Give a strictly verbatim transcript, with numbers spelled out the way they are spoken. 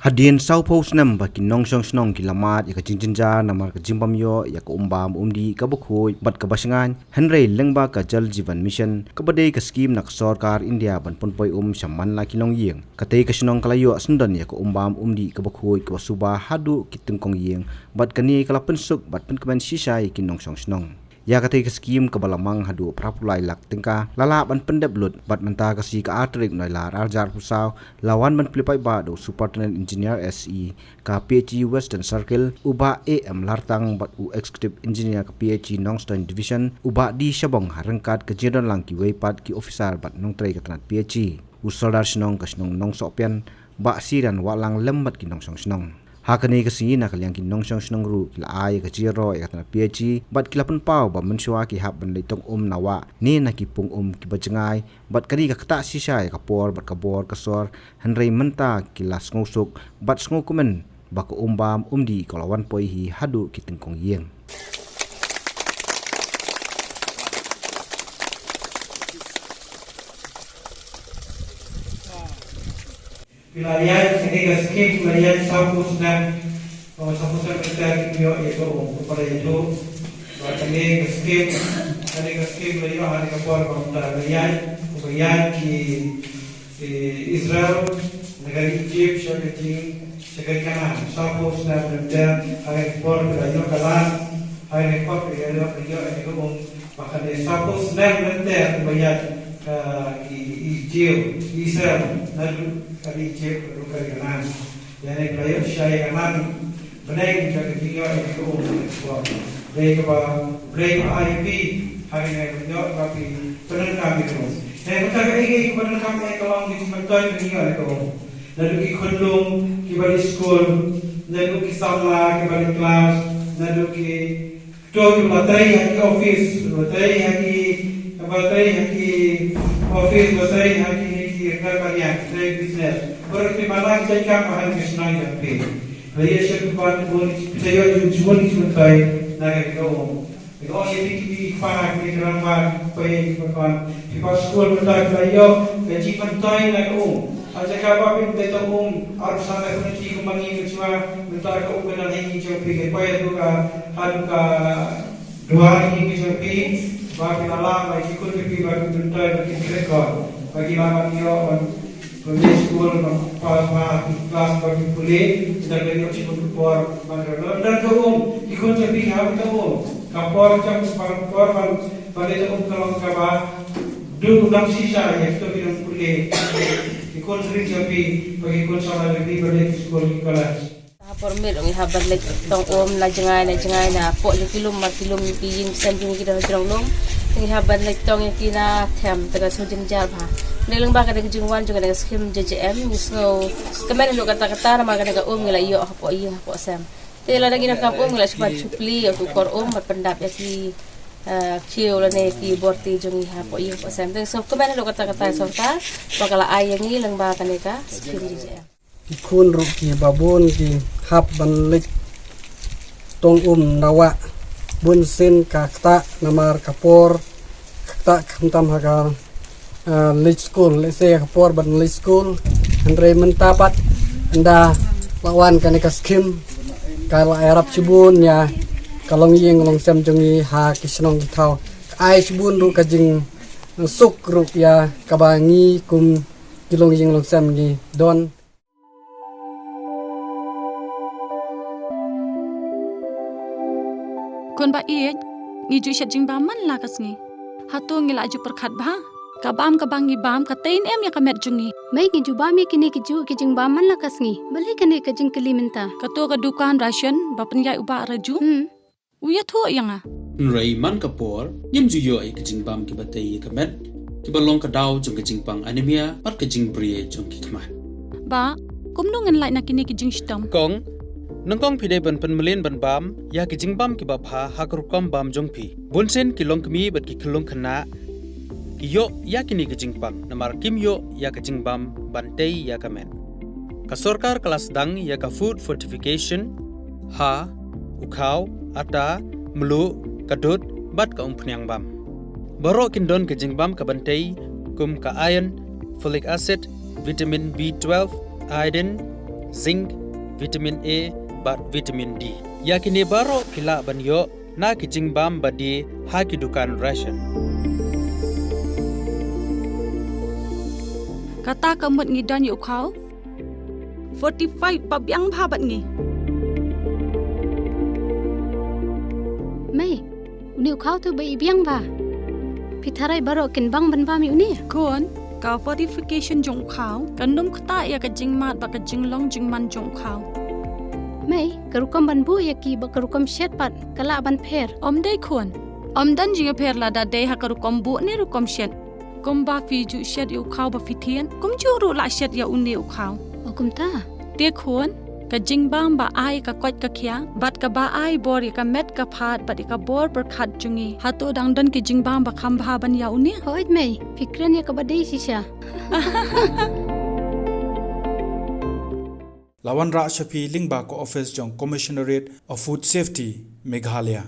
Hadien sawphew snem ba ki nongshong shnong ki la mad ïa ka jingjynjar namar ka jingbym ïoh ïa ka um bam um dih kaba khuid bad kaba shngaiñ, hynrei lyngba ka Jal Jeevan Mission kaba dei ka skhim na ka sorkar India ban pynpoi um sha man la ki longïing, katei ka shnong ka la ïoh syndon ïa ka um bam um dih kaba khuid kaba suba haduh ki tyngkong ïing, bad kane ka la pynsuk bad pynkmen shisha ïa ki nongshong shnong. Ïa katei ka skhim kaba la mang haduh phra phew lai lak tyngka la lah ban pyndep lut, bad mynta ka sngi ka ar tarik Nailar ar hajar arphew saw la wan ban plie paidbah da u Superintendent Engineer, S E, ka P H E Western Circle, u Bah A M Lartang, bad u Executive Engineer ka P H E Nongstoiñ Division, u Bah D Shabong, ha ryngkat ka jingdon lang kiwei pat ki officer bad nongtrei ka tnat P H E, u Sordar shnong ka shnong Nongsohpian, Bah Siran Wahlang, lem bad ki nongshong shnong. Ha kane ka sngi na ka liang ki nongshong shnong ruh ki la ai ïa ka jingïaroh ïa ka tnat P H E, bad ki la pynpaw ba mynshuwa ki hap ban leit tong um na wah ne na ki pung um kiba jngai, bad kane ka ktah shisha ïa ka por bad ka bor ka sor, hynrei mynta ki la sngewsuk bad sngewkmen ba ka um bam um dih ka la wan poi hi haduh ki tyngkong ïing. Phi la ïaid, kane ka skim phi la ïaid sawphew snem, oh, sawphew snem mynta kim ïoh ïa ka um, kumba la ïathuh. Ba kane ka skim, kane ka skim la ïoh ha kane ka por ba mynta la ïaid, kumba ïaid ki, ki Israel na ka ri Egypt sha ka jing, sha ka ri Kanaan. Sawphew snem mynta ha kane ka por phi la ïoh ka lam, ha kane ka por phi la ïoh, ïoh ïa ka um. Ba kane sawphew snem mynta kumba ïaid, ah, ki, ki Jiw, ki Israel, naduh ka ri Jiw, naduh ka ri Kanaan. Ïa kane ka la ïoh shisha ïa ka nang bneng jong ka jingïoh ïa ka um. Dei kaba, dei kaba ai phi, ha kane ka ïoh ba phi pyndonkam ïa ka um. Dei mynta kaei kaei kaba donkam ïa ka long ka jingmyntoi ka jingïoh ïa ka um. Naduh ki khunlung kiba leit skul, naduh ki samla kiba leit klas, naduh ki To kiba trei ha ki office, kiba trei ha ki, kiba trei ha ki office, kiba trei ha ki, ki, ki, ki business. Bad ki man la ki jait kam ba ha ki shnong jong phi. Ba ïa shem ban bun, phi ïoh jingmyntoi na ka ka um. Ka um ïa phi ki, ki pa, ki rangbah, ki pa, ki pa, ki pa skul mynta phi ïoh ka jingmyntoi na ka um. Ha jaka ba phi mynta um, ar sa na ka um ki ka mangi ka jua, mynta ka um ka dang hi ki jong phi, ka poi ha ka, ha ka Dua ïing ki jong phi, ba phi la lah, ba ki khun ki phi, ba ki pynthoi, ba ki pynlehkor, ba ki lah ban ïoh, ban pule skul, ban pass, ba ki klas, ba ki pule, ynda ki ïoh shibun ki por, ban ïoh. Ynda ka um, ki khun jong phi, ha ka um, ka por jong, ka por ban, ban ïoh um ka long kaba, du nang shisha ïa kito ki nongpule, ki khun ri jong phi, ba ki khun samla jong phi, ba leit skul, ki college. Ha por miet ngi hap ban leit tong um na jngai na jngai na poh jong ki lum mar ki lum ki ïing sem jong ki da jrong lum. Ngi hap ban leit tong ïa ki na them te ka shu jynjar bha. Ngi leng ba ka dei ka jingwan jong ka dei ka skim J J M ngi sngew kmen haduh katta katta namar ka dei ka um ngi la ïoh hapoh ïing hapoh sem. Te lada ngi donkam um ngi la shu ban shu plie ïa u kor um bad pyndap ïa ki, eh, khiew lane ki bor ti jong ngi hapoh ïing hapoh sem. Te ngi sngew kmen haduh katta katta sorkar ba ka la ai ïa ngi leng ba ka dei ka skim J J M. Ki khun ruh kiba bun ki hap ban leit tong um na wah. Bun sien ka ktah namar ka por ka ktah khamtam ha ka, ah, leit skul, lehse ka por ban leit skul. Hynrei mynta pat ynda la wan kane ka skim ka la ïarap shibun ïa ka longïing longsem jong ngi ha ki shnong ki thaw. Ka ai shibun ruh ka jingsuk ruh ïa kaba ngi kum ki longïing longsem ngi don. Khun ba ïeit, ngi ju shet jingbam man la ka sngi. Hato ngi la ju pyrkhat bha? Ka bam kaba ngi bam ka tei ne em ïa ka met jong ngi. Mei ngi ju bam ïa kine ki ju ki jingbam man la ka sngi. Balei kane ka jingkylli mynta? Kato ka dukan ration ba pynïaid u Bah Raju. Hmm. U ïathuh ïa nga. Hynrei man ka por, ngim ju ïoh ïa ka jingbam kiba tei ïa ka met, kiba long ka daw jong ka jingpang anemia, bad ka jingbri jong ki khmat. Bah, kumno ngin lait na kine ki jingshitom? Kong, nyngkong phi dei ban pynmlien ban bam ïa ki jingbam kiba bha ha ka rukom bam jong phi. Bun sien ki longkmie bad ki khyllung khynnah ki ïoh ïa kine ki jingpang namar kim ïoh ïa ka jingbam ban tei ïa ka met. Ka sorkar ka la sdang ïa ka food fortification ha u khaw, ata, mluh, ka dud bad ka umphniang bam. Baroh kin don ka jingbam ka ban tei kum ka iron, folic acid, vitamin B twelve, iodine, zinc, vitamin A bad vitamin D. Ïa kine baroh phi lah ban ïoh na ki jingbam ba die ha ki dukan ration. Kata ka mut ngi don ïa u khaw fortified ba biang bha bad ngi. Mei, une u khaw te ba i biang bha. Phi tharai baroh kin bang ban bam ïa une? Khun, ka fortification jong u khaw kan ym ktah ïa ka jingmad bad ka jinglong jingman jong u khaw. Mei, ka rukom ban buh ïa ki bad ka rukom shet pat ka lah ban pher? Ym dei khun. Ym don jingïapher lada dei ha ka rukom buh ne rukom shet. Kumba phi ju shet ïa u khaw ba phi thied, kumjuh ruh lah shet ïa une u khaw. O kumta? Te khun, ka jingbam ba ai ka koit ka khiah bad kaba ai bor ïa ka met ka phad bad ïa ka bor pyrkhat jong ngi, hato dang don ki jingbam ba kham bha ban ïa une? Hooid mei, phi kren ïa kaba dei shisha. La wanrah sha phi lyngba ka office jong Commissionerate of Food Safety, Meghalaya.